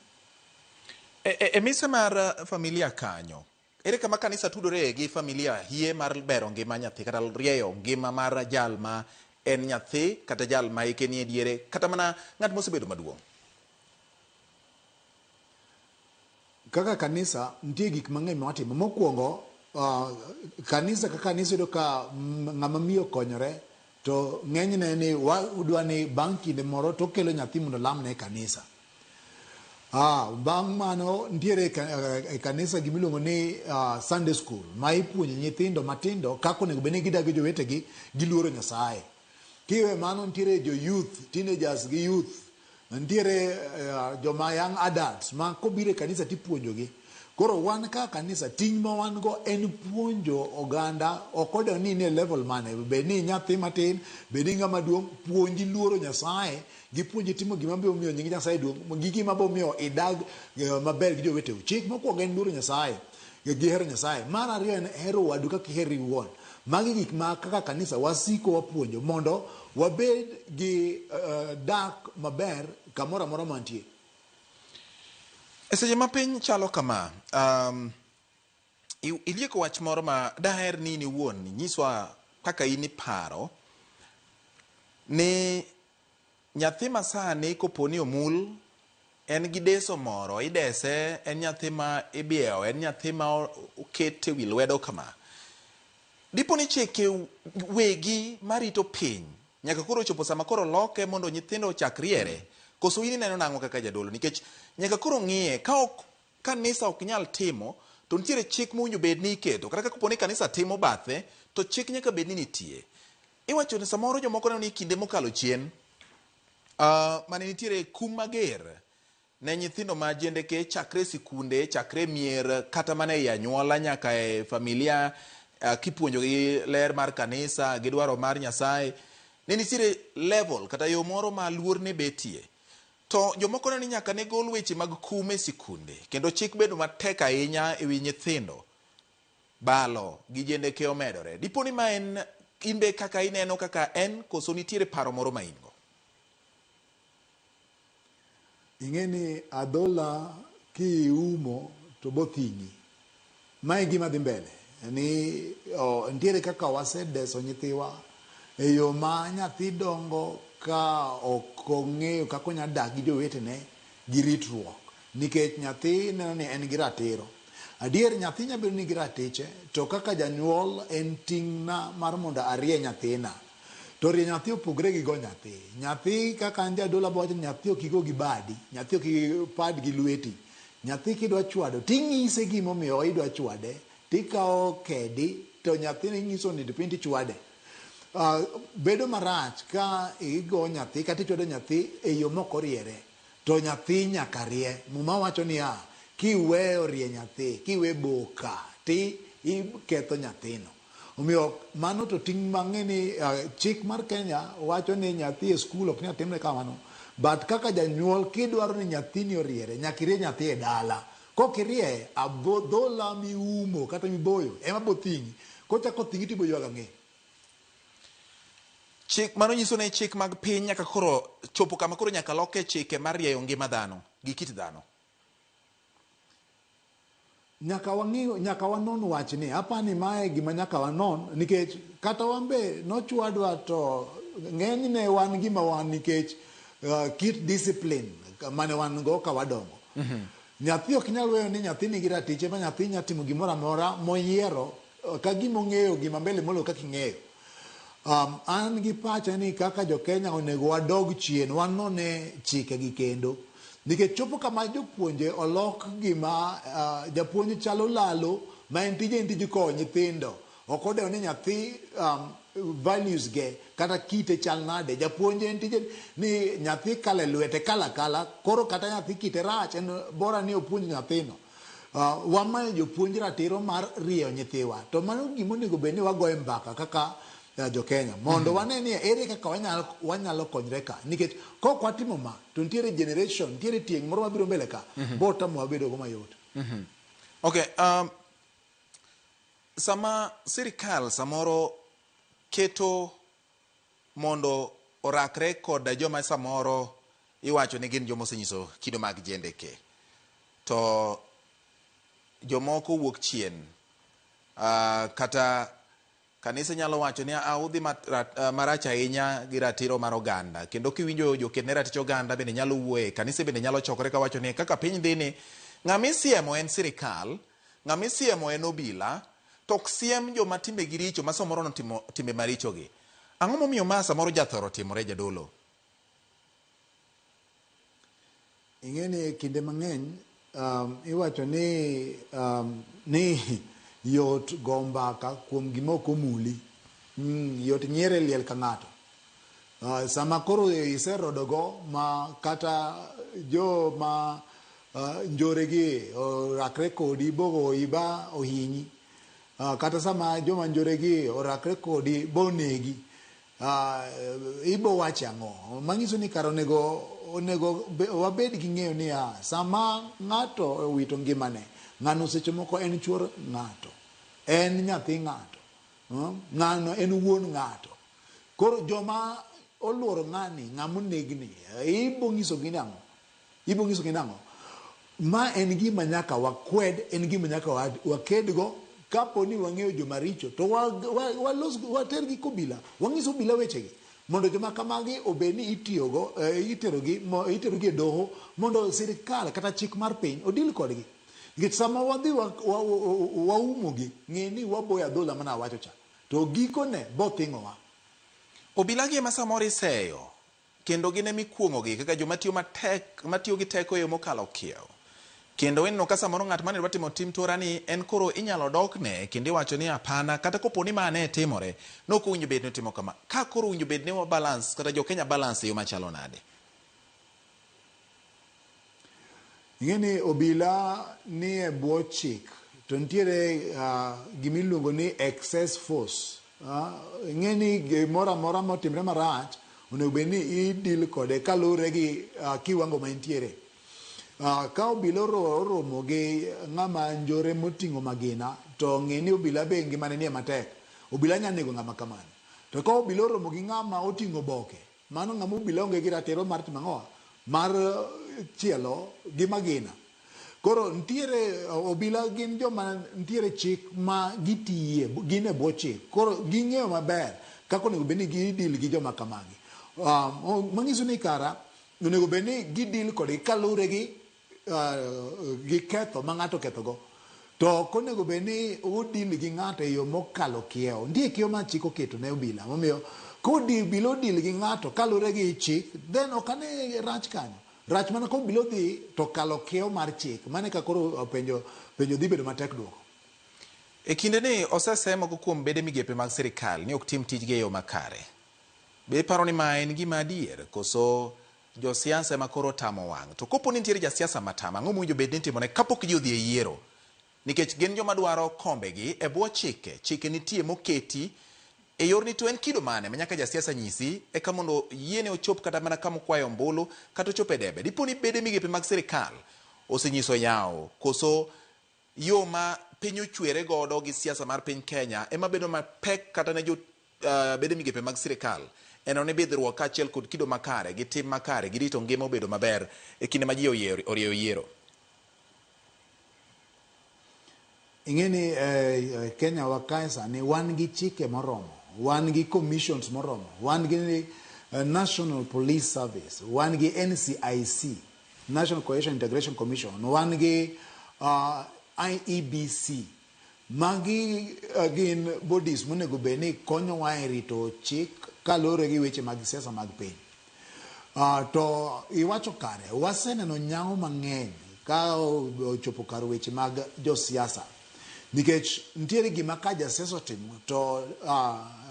Speaker 1: E mise mar familia kanyo, ere kama kanisa tudore gi familia hie mar bero ngima nyathi kata rieyo ngima mar jal ma en nyathi kata jal ma hike nie diere kata mana ng'at mosebedo maduong'?
Speaker 2: Kaka kanisa nitie gik mang'eny ma watimo. Mokwongo, kanisa ka kanisa iyudo ka ng'ama miyo okonyore to ng'enyne ni wadwa ni bang' kinde moro to okelo nyathi mondo olamne e kanisa. Bang' mano nitiere e kanisa gimiluongo ni Sunday school ma ipuonjo nyithindo matindo kaka onego bed ni gidak gi jowetegi giluoro Nyasaye. Kiwe mano nitiere jo youth, teenagers gi youth, nitiere joma young adults ma kobiro e kanisa tipuonjogi. Koro wan kaka kanisa ting' ma wan go en puonjo oganda ok odewo ni in e level mane, bed ni nyathi matin, bed ni ng'ama duong', puonji luoro Nyasaye, gipuonji timo gima biro miyo nying Nyasaye duong', gi gima biro miyo idag maber gi joweteu. Chik mokwongo en luoro Nyasaye gi hero Nyasaye. Mar ariyo en hero wadu kaka iheri iwuon. Magi gik ma kaka kanisa wasiko wapuonjo mondo wabed gi dak maber kamoro amora mantie.
Speaker 1: E seche ma piny chalo kama, ilieko wach moro ma daher ni in iwuon inyiswa kaka in iparo ni nyathi masani kopo ni omul En gi deso moro, idese, en nyathi ma ibiewo, en nyathi ma oket e wi lwedo kama. Dipo ni chike wegi marito piny nyaka koro chopo sama koro loke mondo nyithindo ochak riere, koso in ineno nang'o kaka jadolo? Nikech nyaka koro ng'iye, ka ok kanisa ok nyal timo, to nitiere chik mowinjo bed ni iketo. Kata kapo ni kanisa timo bathe, to chik nyaka bed ni nitie. Iwacho ni samoro jomoko neno ni kinde mokalo chien, mane nitiere kum mager ne nyithindo ma jendeke chakre sikunde, chakre mier, kata mana ei anyuola nyaka e familia, kipuonjogi ler mar kanisa gi dwaro mar Nyasaye, ne nitiere level kata yo moro ma luor ne betie. To jomoko neno ni nyaka ne gol weche mag kum e sikunde, kendo chik bedo matek ahinya e wi nyithindo. Balo gi jendeke omedore. Dipo ni ma en in be kaka ineno kaka en, koso nitiere paro moro ma in go?
Speaker 2: Ing'e ni adhola kiumo to bothingi. Ma e gima dhi mbele. Ni nitiere kaka wasedeso nyithiwa e yo ma nyathi dongo ka ok ong'eyo kaka onyalo dak gi jowetene gi ritruok. Nikech nyathi neno ni en gi ratiro. Adier nyathi nyalo bedo ni gi ratiche, to kaka janyuol en ting'na mar mondo arie nyathina. To rie nyathi opogre gi go nyathi. Nyathi kaka an jadolo abo wacho ni nyathi ok igo gi badi, nyathi ok ipad gi lweti. Nyathi kidwa chwado ting'ise gimomiyo idwa chwade, tikawo kedi to nyathini ing'iso ni piny tichwade. Bedo marach ka igo nyathi kata ichwado nyathi e yo mok oriere, to nyathi nyaka rie. Muma wacho niya, kiweyo rie nyathi, kiwe boka, ti iketho nyathino. Omiyo mano to ting' mang'e ni chik mar Kenya wacho ni nyathi e skul ok nyal timre kamano. But kaka janyuol kidwaro ni nyathini oriere, nyaka irie nyathi e dala. Kok irie, adhola miumo kata miboyo ema bo thing'i. Kochako thing'i tibo ywago ang'e.
Speaker 1: Chik mano nyiso ni chik mag piny nyaka koro chopo kama koro nyaka loke chike mar rieyo ngima dhano gi kit dhano.
Speaker 2: Nyaka wang'i, nyaka wanon wachni. Apani mae gima nyaka wanon, nikech kata wan be nochwadwa to ng'enyne wan gima wan nikech kit discipline mane wan go ka wadongo. Nyathi ok nyal weyo ni nyathi nigi ratiche ma nyathi nyalo timo gimoro amora moyiero ka gima ong'eyo gima mbele moloyo kaka ing'eyo. An gi pacha ni kaka jo Kenya onego wadog chien, wanone chike gi kendo. Nikech chopo kama jopuonje olok gima japuonj chalo lalo ma en tije en tij kowo nyithindo. Ok odewo ni nyathi values ge kata kite chal nade. Japuonj en tije ni nyathi kalo e lwete kala kala, koro kata nyathi kite rach en bora ni opuonj nyathino. Wamayo jopuonj ratiro mar rieyo nyithiwa. To mano gima onego bed ni wagoye mbaka kaka jo Kenya mondo wane ni ere kaka wanyalo konyre ka. Nikech kok watimo ma, to nitiere generation, nitiere tieng' moro mabiro mbele ka, bo tamowa bedo go mayot.
Speaker 1: Okay, sama sirikal samoro keto mondo orakre kod joma samoro iwacho ni gin joma osenyiso kido mag jendeke, to jomoko wuok chien, kata kanisa nyalo wacho ni udhi marach ahinya gi ratiro mar oganda, kendo kiwinjo joket ne ratich oganda bende nyalo wuoye, kanise bende nyalo chokore kawacho ni kaka piny dhi ni ng'ama isiemo en sirikal, ng'ama isiemo en obila, to ok siem joma timbegi richo ma samoro notimo timbe marichogi. Ang'o momiyo ma samoro jathoro timore, jadolo?
Speaker 2: Ing'e ni kinde mang'eny iwacho ni yot go mbaka kuom gima ok omuli. Yot nyiero e liel ka ng'ato. Sama koro iserodogo ma kata joma njoregi orakre kodi bogoyi ba ohinyi. Kata sama joma njoregi orakre kodi bonegi, ibo wacho ang'o? Manyiso ni kar onego wabed gi ng'eyo niya, sama ng'ato owito ngimane, ng'ano seche moko en chuor ng'ato, en nyathi ng'ato, ng'ano en wuon ng'ato. Koro joma oluoro ng'ani, ng'ama onegni, ibo nyisogi nang'o? Ibo nyisogi nang'o? Ma en gima nyaka wakwed, en gima nyaka wakedgo. Kapo ni wang'eyo joma richo, to watergi kobila, wang'iso obila wechegi. Mondo joma kamagi obed ni itiyogo, iterogi, iterogi e doho mondo sirkal kata chik mar piny odil kodgi. Nikech sama wadhi waumogi, ng'e ni waboyo adhola mana awacho cha. To gikone bothing'owa.
Speaker 1: Obila gi ema samoro iseyo kendo gin ema ikuong'ogi kaka joma tiyo matek, matiyo gi teko e yo mokalo kiewo. Kendo ineno ka samoro ng'at mane dwa timo tim tora ni en koro inyalo dokne kendo iwacho ni hapana, kata kopo ni ma ne timore, nok owinjo bed ni otimo kama. Ka koro owinjo bed ni wa balance kata jo Kenya balance e yo machalo nade?
Speaker 2: Ing'e ni obila ni e bwo chik to nitiere gima iluongo ni excess force. Ing'e ni gimoro amora motimre marach onego bed ni i deal kode kaluwore gi kiwango ma entiere. Ka obila oromo gi ng'ama njore moting'o magina to ng'e ni obila be ngimane nie matek. Obila nyalo nego ng'ama kamano. To ka obila oromo gi ng'ama oting'o oboke, mano ng'ama obila onge gi ratiro mar timo ang'o? Mar chielo gi magina. Koro nitiere obila gin joma nitiere chik ma gitiye, gin e bwo chik. Koro ging'eyo maber kaka onego bed ni gidil gi joma kamagi. Manyiso ni kara onego bed ni gidil kodgi kaluwore gi gi ketho ma ng'ato okethogo. To ok onego bed ni odil gi ng'ato e yo mokalo kiewo. Nitie kiewo ma chik oketo ne obila. Momiyo ka obila odil gi ng'ato kaluwore gi chik, then ok ane rach kanyo. Rach mana ka obila odhi to okalo kiewo mar chik. Mano eka koro penjo, penjo dhi bedo matek duoko.
Speaker 1: E kinde ni osese moko kuom bede migepe mag sirikal ni ok tim tijgi e yo makare. Be iparo ni ma en gima adier koso josiasa ema koro otamo wang'? To kopo ni nitiere jasiasa matamo, ang'o mowinjo bed ni itimone kapok ji odhi e yiero? Nikech gin joma dwaro kombegi e bwo chike. Chike nitie moketi e yorni, to en kido mane ma nyaka jasiasa nyisi eka mondo yiene ochop kata mana kama okwaye ombulu kata ochop e debe? Dipo ni bede migepe mag sirikal osenyiso yawo koso yo ma piny ochwere godo gi siasa mar piny Kenya ema bedo mapek kata ne jo bede migepe mag sirikal eno ni bidhruok kaachiel kod kido makare gi tim makare gi rito ngima obedo maber e kinde ma ji orieyo yiero?
Speaker 2: Ing'e ni Kenya wa kae sani wan gi chike moromo, wan gi commissions moromo, wan gi National Police Service, wan gi NCIC, National Cohesion Integration Commission, wan gi IEBC. Magi gin bodies monego bed ni konyowa e rito chik kaluwore gi weche mag siasa mag piny. To iwacho kare, waseneno nyawo mang'eny ka ochopo kar weche mag josiasa. Nikech nitiere gima ka jasiasa otimo to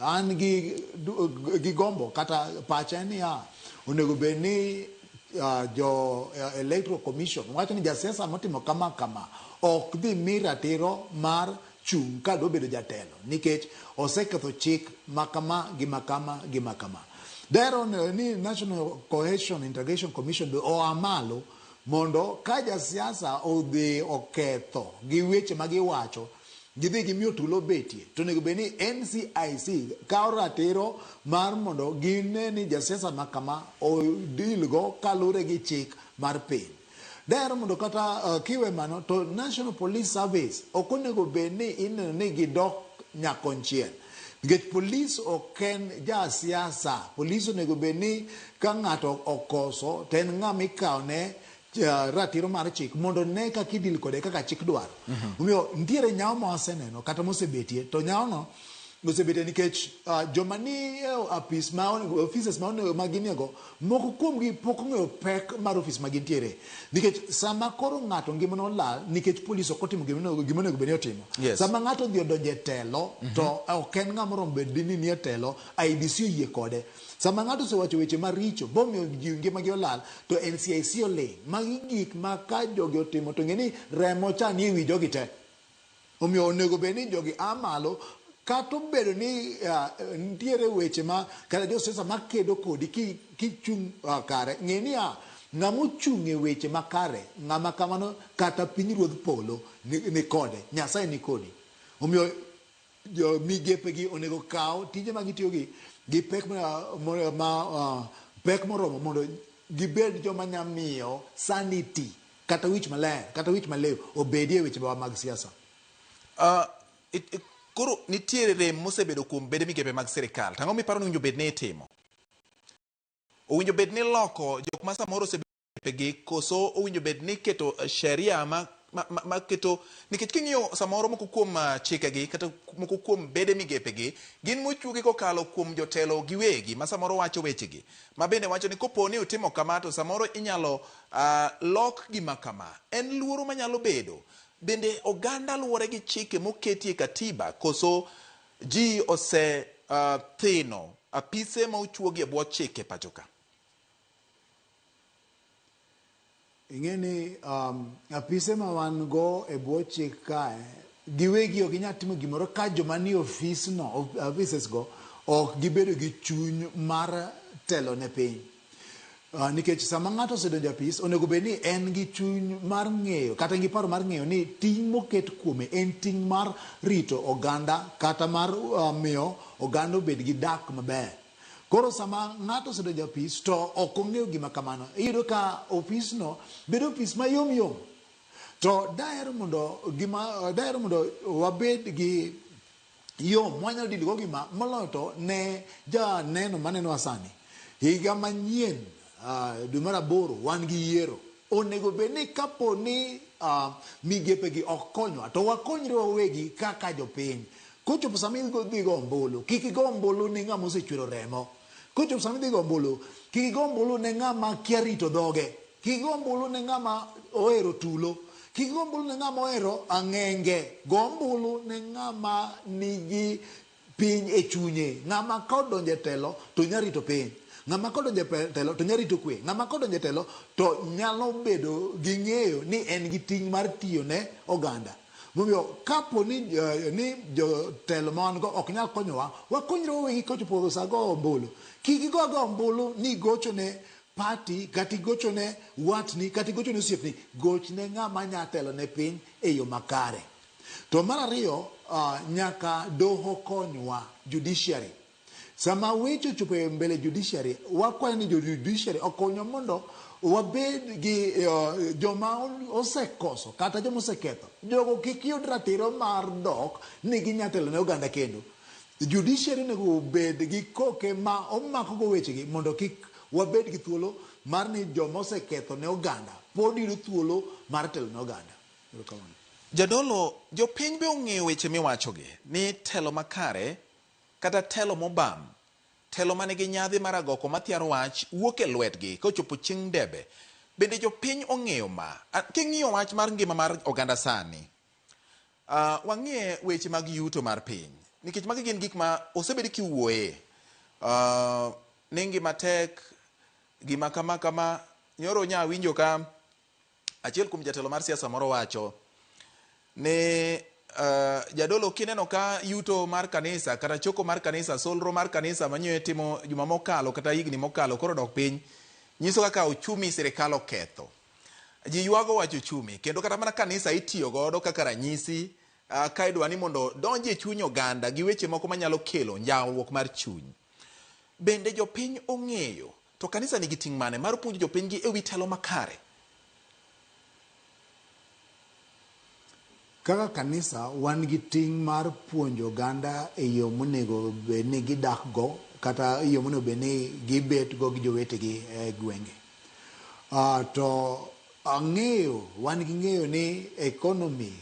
Speaker 2: an gi gombo kata pacha en niya, onego bed ni jo Electoral Commission wacho ni jasiasa motimo kama kama ok dhi mi ratiro mar chung' ka dwa bedo jatelo nikech oseketho chik ma kama gi ma kama gi ma kama. Dahero ni National Cohesion Integration Commission be oa malo mondo ka jasiasa odhi oketho gi weche ma giwacho, gidhi gimiyo tulo betie, to onego bed ni NCIC kawo ratiro mar mondo gine ni jasiasa ma kama odil go kaluwore gi chik mar piny. Dahero mondo kata kiwe mano to National Police Service ok onego bed ni ineno ni gidok nyakonchiel. Nikech polis ok en jasiasa, polis onego bed ni ka ng'ato okoso to en ng'ama ikawo ne ratiro mar chik mondo ne kaka idil kode kaka chik dwaro. Omiyo nitiere nyawo ma waseneno kata mosebetie, to nyawo no osebetie nikech joma ni e apis ma offices ma onego ma ginie go, moko kuomgi pok ong'eyo pek mar ofis ma gintiere. Nikech sama koro ng'ato ngimane olal nikech polis ok otimo gima onego bed ni otimo. Sama ng'ato odhi odonjo e telo, to ok en ng'ama oromo bed ni nie telo, IEBC oyie kode. Sama ng'ato osewacho weche maricho bomiyo ji ngimagi olal, to NCIC oling'. Magi gik ma ka jogi otimo to ng'e ni remo cha nie wi jogi te. Omiyo onego bed ni jogi a malo kata obedo ni nitiere weche ma kata josiasa makedo kodi kichung' kare, ng'e niya ng'ama ochung' e weche makare, ng'ama kamano kata piny ruodh polo ni kode, Nyasaye ni kodi. Omiyo jo migepe gi onego kaw tije ma gitiyo gi pek ma pek moromo mondo gibed joma nya miyo sanity kata wich maler kata wich maliw obedie e weche mag siasa.
Speaker 1: Koro nitiere rem mosebedo kuom bede migepe mag sirikal. To ang'o miparo ni owinjo bed ni itimo? Owinjo bed ni loko jok ma samoro osebegi koso owinjo bed ni keto sheria ma keto nikech king'iyo samoro moko kuom chikegi kata moko kuom bede migepegi gin mochuogi kokalo kuom jotelo giwegi ma samoro wacho wechegi ma bende wacho ni kopo ni utimo kama to samoro inyalo lok gima kama. En luoro manyalo bedo. Bende oganda luwore gi chike moketi e katiba koso ji ose thino apise ma ochuogi e bwo chike pacho ka?
Speaker 2: Ing'e ni apise ma wan go e bwo chik kae giwegi ok ginyal timo gimoro ka joma nie ofisno, offices go ok gibedo gi chuny mar telo ne piny. Nikech sama ng'ato osedonjo e apis, onego bed ni en gi chuny mar ng'eyo kata gi paro mar ng'eyo ni ting' moket kuome en ting' mar rito oganda kata mar miyo oganda obed gi dak maber. Koro sama ng'ato osedonjo e apis to ok ong'eyo gima kamano, iyudo ka ofisno bedo ofis mayom yom. To daher mondo gima daher mondo wabed gi yo mwanyalo deal go gima moloyo to ne janeno manenowa sani. Higa manyien dwe mar aboro wan gi yiero. Onego bed ni kapo ni migepe gi ok konywa to wakonyre wawegi kaka jopiny. Kochopo sama idhi go ombulu, kik igo ombulu ne ng'ama osechwero remo. Kochopo sama idhi go ombulu, kik igo ombulu ne ng'ama kia rito dhoge. Kik igo ombulu ne ng'ama ohero tulo. Kik igo ombulu ne ng'ama ohero ang'enge. Go ombulu ne ng'ama nigi piny e chunye. Ng'ama ka odonjo e telo to nyalo rito piny. Ng'ama ka odonjo e telo to nyalo rito kwe. Ng'ama ka odonjo e telo to nyalo bedo gi ng'eyo ni en gi ting' mar tiyo ne oganda. Momiyo kapo ni, ni jotelo ma wan go ok nyal konyowa, wakonyre wawegi kochopo sa go ombulu. Kik igo agoya ombulu ni igocho ne party kata igocho ne watni kata igocho ne osiepni. Goch ne ng'ama nya telo ne piny e yo makare. To mar ariyo, nyaka doho konywa, judiciary. Sama weche ochopo e mbele judiciary, wakwayo ni jo judiciary okonywa mondo wabed gi joma osekoso kata joma oseketho. Jogo kik yud ratiro mar dok ni ginya telo ne oganda kendo. Judiciary onego obed gi koke ma omako go wechegi mondo kik wabed gi thuolo mar ni joma oseketho ne oganda pod yudo thuolo mar telo ne oganda.
Speaker 1: Jadolo, jopiny be ong'eyo weche miwachogi ni telo makare kata telo mobam, telo manigi nyadhi mar agoko mathiaro wach wuok e lwetgi kochopo chieng' debe. Bende jopiny ong'eyo ma? King'iyo wach mar ngima mar oganda sani, wang'iye weche mag yuto mar piny, nikech magi gin gik ma osebed kiwuoye, ni ngima tek, gima kama kama. Nyoro nya winjo ka achiel kuom jatelo mar siasa moro wacho ni jadolo, kineno ka yuto mar kanisa kata choko mar kanisa, solro mar kanisa manyo timo juma mokalo kata higni mokalo koro dok piny, nyiso kaka uchumi sirikal oketho. Ji ywago wach uchumi, kendo kata mana kanisa itiyo godo kaka ranyisi ka idwa ni mondo donji e chuny oganda gi weche moko manyalo kelo njawruok mar chuny. Bende jopiny ong'eyo to kanisa nigi ting' mane mar puonjo jopiny gi ewi telo makare?
Speaker 2: Kaka kanisa wan gi ting' mar puonjo oganda e yo monego bed ni gidak go kata e yo monego bed ni gibet go gi jowetegi e gwenge. To ang'eyo, wan gi ng'eyo ni economy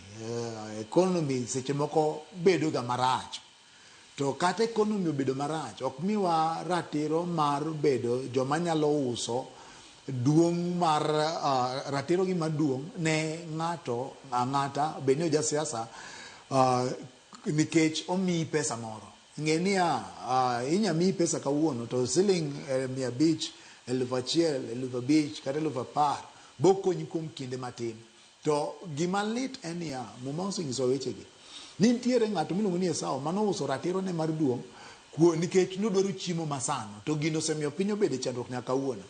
Speaker 2: seche moko bedo ga marach. To kata economy obedo marach, ok miwa ratiro mar bedo joma nyalo uso duong' mar ratiro gi maduong' ne ng'ato ang'ata, bed ni ojasiasa, nikech omiyi pesa moro. Ng'e niya, inya miyi pesa kawuono to siling 500, 1000, 5000 kata 10,000 bokonyi kuom kinde matin. To gima lit en niya, Muma osenyisowa wechegi. Ni nitiere ng'ato miluongo ni Esau manouso ratiro ne mar duong' nikech nodwaro chiemo masano, to gino osemiyo piny obedo e chandruok nyaka kawuono.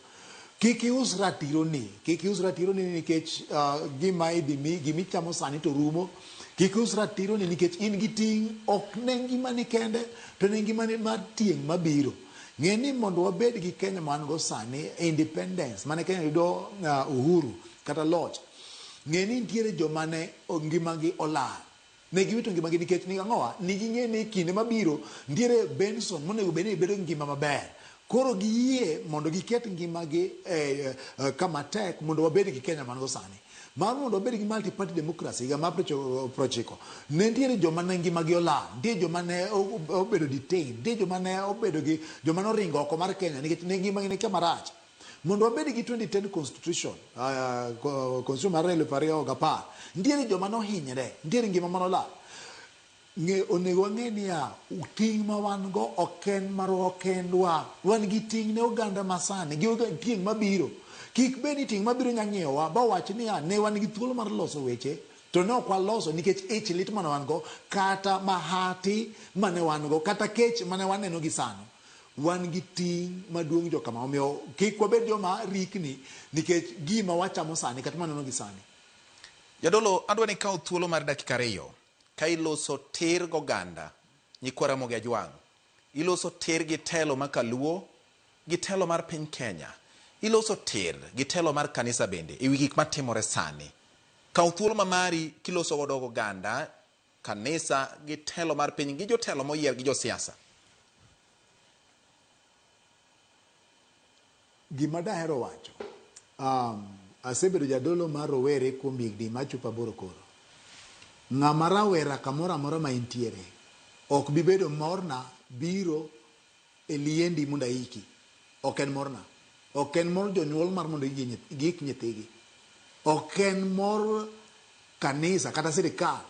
Speaker 2: Kik ius ratironi, kik ius ratironi nikech gima idhi mi, gima ichamo sani to rumo. Kik ius ratironi nikech in gi ting' ok ne ngimani kende, to ne ngimani mar tieng' mabiro. Ng'e ni mondo wabed gi Kenya ma wan go sani, independence, mane Kenya yudo uhuru kata loch, ng'e ni nitiere joma ne ngimagi olal. Ne giwito ngimagi nikech ni ang'owa? Ni ging'e ni kinde mabiro nitiere Benson monego bed ni bedo gi ngima maber. Koro giyie mondo giket ngimagi kama tek mondo wabed gi Kenya man go sani. Mar mondo wabed gi multi-party democracy higa mar 90, ne nitiere joma ne ngimagi olal, nitie joma ne obedo detained, nitie joma ne obedo gi joma ne oringo oko mar Kenya nikech ne ngimagi ne kama rach. Mondo wabed gi 2010 constitution, constitution mar 2010, nitiere joma nohinyre, nitiere ngima manolal. Onego wang'e niya, ting' ma wan go ok en marwa kendwa. Wan gi ting' ne oganda masani, gi tieng' mabiro. Kik bed ni tieng' mabiro nya ng'iyowa ba wach niya, ne wan gi thuolo mar loso weche, to ne ok waloso nikech ich lit mane wan go, kata mahati mane wan go, kata kech mane waneno gi sano. Wan gi ting' maduong' jokama, omiyo kik wabed joma rikni nikech gima wachamo sani kata maneno gi sani.
Speaker 1: Jadolo, adwa ni ikaw thuolo mar dakika 2 ka iloso tir goganda nyikwa Ramogi Ajwang', iloso tir gi telo ma kaluo, gi telo mar piny Kenya, iloso tir gi telo mar kanisa bende ewi gik matimore sani. Kaw thuolo ma mari kiloso godo goganda, kanisa gi telo mar piny gi jotelo moyier gi josiasa.
Speaker 2: Gima dahero wacho, asebedo jadolo mar rowere kuom higni machopo 8 koro. Ng'ama rawera kamoro amora ma intiere, ok bi bedo morna biro e liendi mondo aiki. Ok en morna. Ok en mor jonyuol mar mondo giik nyithigi. Ok en mor kanisa kata sirikal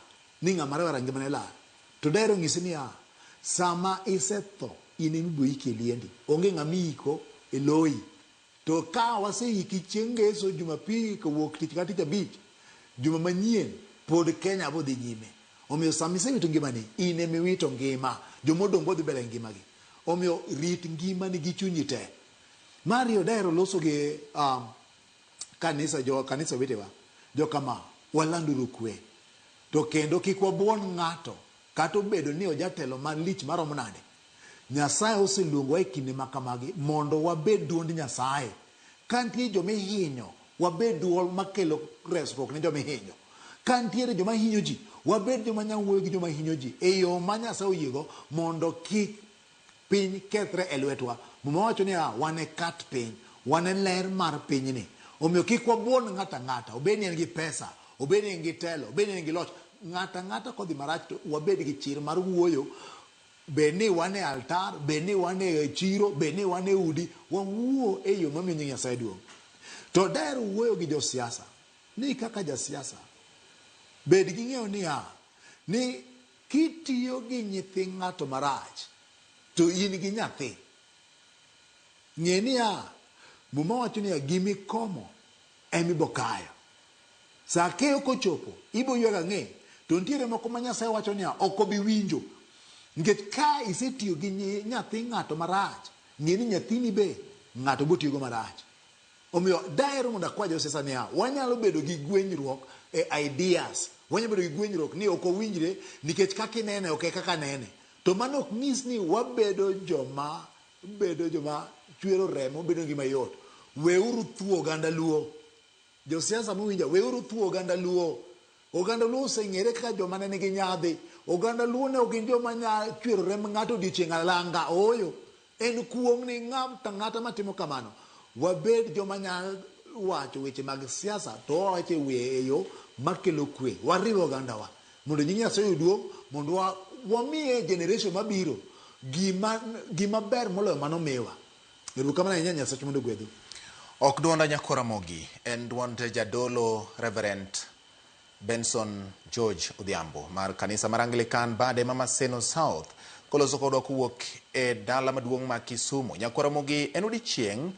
Speaker 2: ni ng'ama rawera ngimane lal. To dahero nyisi niya, sama isetho in ema ibiro iki e liendi. Onge ng'ama iiko e loyi. To ka waseiki chieng' Ngeso, Jumapili, kowuok tich kata tich abich, juma manyien pod Kenya bo dhi nyime. Omiyo sama isewito ngimani, in ema iwito ngima. Jomodong' bo dhi mbele ngimagi. Omiyo rit ngimani gi chunyi te. Mar ariyo, dahero loso gi kanisa, jo kanisa wetewa, jokama, walanduru kwe. To kendo kik wabuon ng'ato, kata obedo ni ojatelo malich maromo nade. Nyasaye oseluongowa e kinde ma kamagi mondo wabed duond Nyasaye. Ka nitie joma ihinyo, wabed duol makelo resruok ne joma ihinyo. Ka nitiere joma hinyo ji, wabed joma nyalo wuoyo gi joma hinyo ji e yo ma Nyasaye oyiego mondo kik piny kethre e lwetwa. Muma wacho niya, wan e kat piny, wan e ler mar pinyni. Omiyo kik wabuon ng'ato ang'ata, obed ni en gi pesa, obed ni en gi telo, obed ni en gi loch. Ng'ato ang'ata kodhi marach to wabed gi chir mar wuoyo. Bed ni wan e altar, bed ni wan e chiro, bed ni wan e udi, wawuo e yo mamiyo nying Nyasaye duong'. To daher wuoyo gi josiasa, ni kaka jasiasa, bed gi ng'eyo niya, ni kitiyo gi nyithi ng'ato marach, to in gi nyathi. Ng'e niya, Muma wacho niya, gimikomo ema ibo kayo. Sa keyo kochopo, ibo ywak ang'e. To nitiere moko ma Nyasaye wacho niya, ok obi winjo. Nikech ka isetiyo gi nyathi ng'ato marach, ng'e ni nyathini be ng'ato bo tiyogo marach. Omiyo dahero mondo akwa josiasa niya, wanyalo bedo gi gwenyruok e ideas. Wanyalo bedo gi gwenyruok ni ok owinjre nikech kaka inene ok e kaka anene. To mano ok nyis ni wabedo joma bedo joma chwero remo, bedo ngima yot. Weuru thuo oganda Luo. Josiasa mowinja, weuru thuo oganda Luo. Oganda Luo oseng'ere kaka joma ne nigi nyadhi. Oganda Luo ne ok gin joma nya chwero remb ng'ato odiochieng' alanga. Ooyo. En kuong' ni ng'ato ang'ata matimo kamano. Wabed joma nya wacho weche mag siasa to wawacho e yo makelo kwe. Wariw ogandawa mondo nying Nyasaye oyud duong', mondo wamiye generation mabiro gima ber moloyo mano miwa. Erokamano ahinya, Nyasaye mondo ogwedhu.
Speaker 1: Ok duonda Nyakor Ramogi, en duond jadolo Reverend Benson George Odhiambo mar kanisa mar Anglican bade ma Maseno South, koloso kodwa kowuok e dala maduong' ma Kisumu. Nyakor Ramogi, en odiochieng'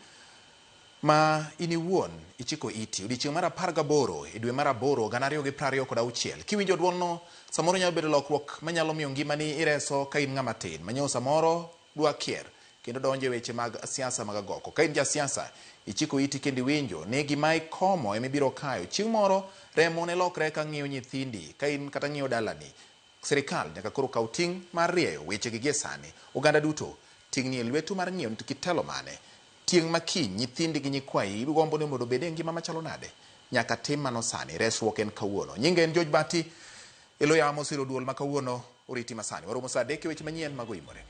Speaker 1: ma in iwuon ichiko iti, odiochieng' mar 18 e dwe mar 8 2026. Kiwinjo duolno, samoro nyalo bedo lokruok manyalo miyo ngimani ireso ka in ng'ama tin, manyo samoro dwa kier kendo donjo e weche mag siasa mag agoko. Ka in jasiasa, ichiko iti kendo iwinjo ni gima ikomo ema ibiro kayo. Chieng' moro remo ne lokre ka ng'iyo nyithindi, ka in kata ng'iyo dalani. Sirikal nyaka koro kaw ting' mar rieyo wechegi gie sani. Oganda duto, ting' ni e lwetu mar ng'iyo ni kitelo mane. Tieng' ma kiny, nyithindi gi nyikwayi igombo ni mondo obed e ngima machalo nade? Nyaka tim mano sani. Resruok en kawuono. Nyinga en George Bati. Elo yamo siro duol ma kawuono oriti masani. Waromo saa 3 e weche manyien mag Oimore.